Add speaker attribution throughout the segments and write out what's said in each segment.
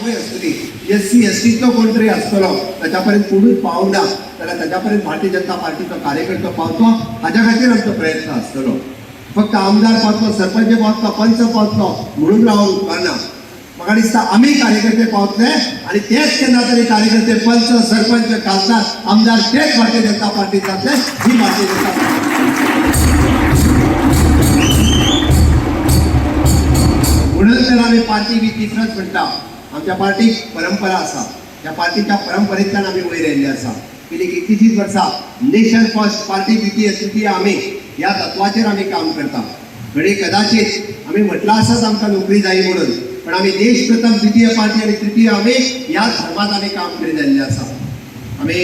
Speaker 1: आवय आसतली, S C S टीचो कोण तरी आसतलो, ताच्या पर्यंत कोणूच पावना जाल्यार ताच्या पर्यंत भारतीय जनता पार्टीचो कार्यकर्तो पावतलो, हाज्या खातीर आमचो प्रयत्न आसतलो. फक्त आमदार पावतलो, सरपंच पावतलो, पंच पावतलो म्हणून रावूंक उपकारना. म्हाका दिसता आमी कार्यकर्ते पावतले आनी तेच केन्ना तरी कार्यकर्ते, पंच, सरपंच, खासदार, आमदार तेच भारतीय जनता पार्टीत जातले. ही भारतीय जनता पार्टी. म्हणून तर आमी पार्टी विथ डिफरन्स म्हणटा. आमच्या पार्टीक परंपरा आसा. त्या पार्टीच्या परंपरेंतल्यान आमी वयर आयिल्ले आसा. गेली कितलीशींच वर्सां नेशन फर्स्ट, पार्टी द्वितीय, तृतीय आमी ह्या तत्वाचेर आमी काम करता. घडये कदाचित आमी म्हटलां आसत आमकां नोकरी जाय म्हणून, पण आमी देश प्रथम, द्वितीय पार्टी आनी तृतीय आमी ह्या धर्मात आमी काम करीत आयिल्ले आसा. आमी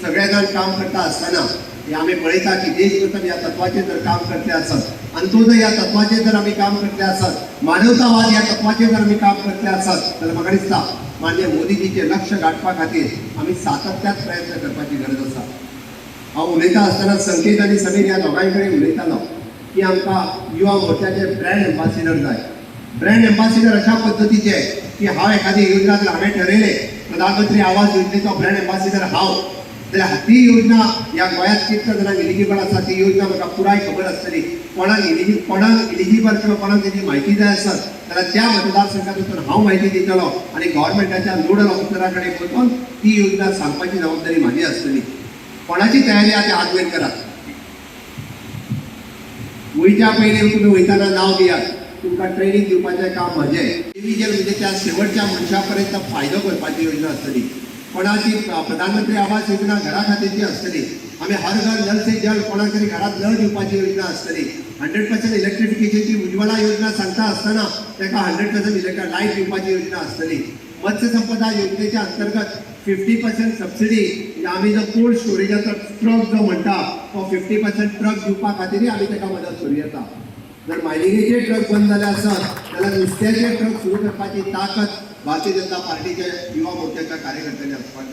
Speaker 1: सगळे जाण काम करता आसतना हे आमी पळयता की देश प्रथम ह्या तत्वाचेर जर काम करतले आसत, अंत्योदय ह्या तत्वाचेर जर आमी काम करतले आसत, मानवतावाद ह्या तत्वाचेर जर आमी काम करतले आसत, जाल्यार म्हाका दिसता माननीय मोदीजीचें लक्ष गांठपा खातीर आमी सातत्यात प्रयत्न करपाची गरज आसा. हांव उलयता आसतना संकेत आनी समीर ह्या दोगांय कडेन उलयतालो की आमकां युवा मोर्चाचे ब्रँड एम्बासिडर जाय. ब्रँड एम्बासिडर अशा पद्दतीचे की हांव एखादी योजना जर हांवें ठरयलें, प्रधानमंत्री आवास योजनेचो ब्रँड एम्बासिडर हांव जाल्यार ती योजना ह्या गोंयांत कितल्या जाणांक एलिजिबल आसा, ती योजना म्हाका पुराय खबर आसतली. कोणाक एलिजिबल किंवा कोणाक तेजी म्हायती जाय आसत जाल्यार त्या मतदारसंघात वचून हांव म्हायती दितलो आनी गव्हर्मेंटाच्या नोडल ऑफिसरा कडेन वचून ती योजना सांगपाची जबाबदारी म्हाजी आसतली. कोणाची तयारी आसा ते हात वयर करात. वयच्या पयलीं तुमी वयतना नांव दियात. तुमकां ट्रेनींग दिवपाचें काम म्हजें. इंडिव्हिज्युअल म्हणजे त्या शेवटच्या मनशा पर्यंत फायदो करपाची योजना आसतली. कोणाची प्रधानमंत्री आवास योजना घरा खातीरची आसतली. आमी हर घर नल से जल, कोणाक तरी घरात नळ दिवपाची योजना आसतली. 100% इलेक्ट्रिफिकेशनची उज्ज्वला योजना सांगता आसतना ताका 100% इलेक्ट्रिक लायट दिवपाची योजना आसतली. मत्स्य संपदा योजनेच्या अंतर्गत 50% सबसिडी, म्हणजे आमी जो कोल्ड स्टोरेजाचो ट्रक जो म्हणटा तो 50% ट्रक दिवपा खातीरय आमी ताका मदत करूं येता. जर मायनिंगेचे ट्रक बंद जाले आसत जाल्यार नुस्त्याचे ट्रक सुरू करपाची ताकद भारतीय जनता पार्टीच्या युवा मोर्चाच्या कार्यकर्त्यांनी आसपाक जाय.